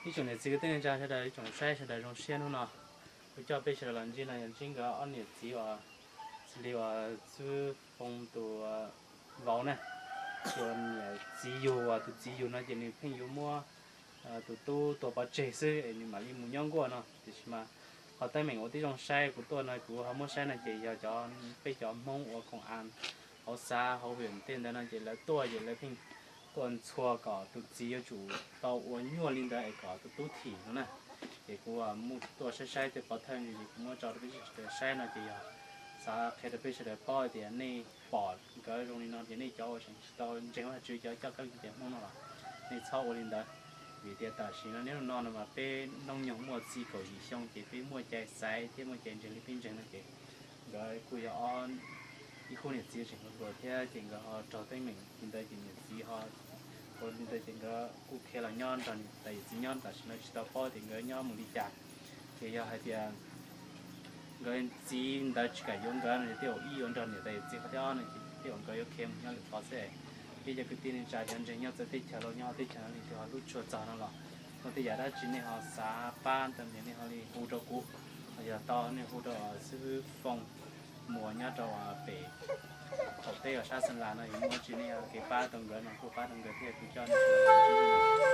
Ib tsoom niam txiv kwv tij neej tsa sawv daws, ib tsoom saib sawv daws zoo siab hnub no, kuv coj peb sawv daws los ntsib no yog ntsib nkawd ob niam txiv uas xws li uas Xwb Foo tus vauv na, tus niam txiv yug uas tus txiv yug no ces nws pheej yuav muab tus tub tua pov tseg xwb es nws mam li mus nyob nkuaj no. Tiam sis mas qhov teeb meem uas tib zoo saib kuv tuaj no kuv ho muab saib no ces yog cov, peb cov Hmoob ua koom as hauv xav hauv vim tej ntawd no ces lawv tuaj ces lawv pheej tuaj ntxhua kom tus txiv yuav tsum tau ua nyuaj li ntawd es kom tus tub thim no na. Ces kuv mus tuaj saib saib tej pov thawj no ces kuv muab tso rau peb sawv daws saib no ces yog xav qhia rau peb sawv daws paub tias nej pom nkawd zoo li no ces nej cov uas tseem tsis tau ntseeg Vajtswv, cov coj kab ke Hmoob no los nej txhob ua li ntawd. Vim tias tam sim no niaj hnub no no mas peb hnub nyoog muaj txij kaum yim xyoo ces peb muaj cai xaiv thiab muaj cai ntseeg li peb ntseeg no ces nkawd kuj yog ob, ib khub niam txiv tseem hluas thiab ces nkawd ho raug teeb meem li ntawd ces niam txiv ho ua li ntawd ces nkawd kuj khiav los nyob nrog niam tais yawm txiv nyob tam sim no tsis tau paub tias nkawd nyob mus li cas. Ces yog hais tias nkawd txiv ntawd tsis kam yuav nkawd no ces tej zaum ib yuav nrog niam tais yawm txiv qhov thib ob no ces tej zaum nkawd yuav khiav mus nyob lwm qhov xwb. Peb cov kwv tij neej tsa cov ntseeg nyob txawv teb chaws los nyob teb chaws no leej twg ho hlub tshua txog no los muaj tej yam dab tsi nej ho xav pab ntawd ces nej ho li hu rau kuv, los yog tau nej hu rau Xwb Foo Muas nyob rau pem thaum teb uas sab Xeem Las no yog muaj dab tsi nej ho kev pab tau nkawd no kuj pab tau nkawd thiab kuv coj nej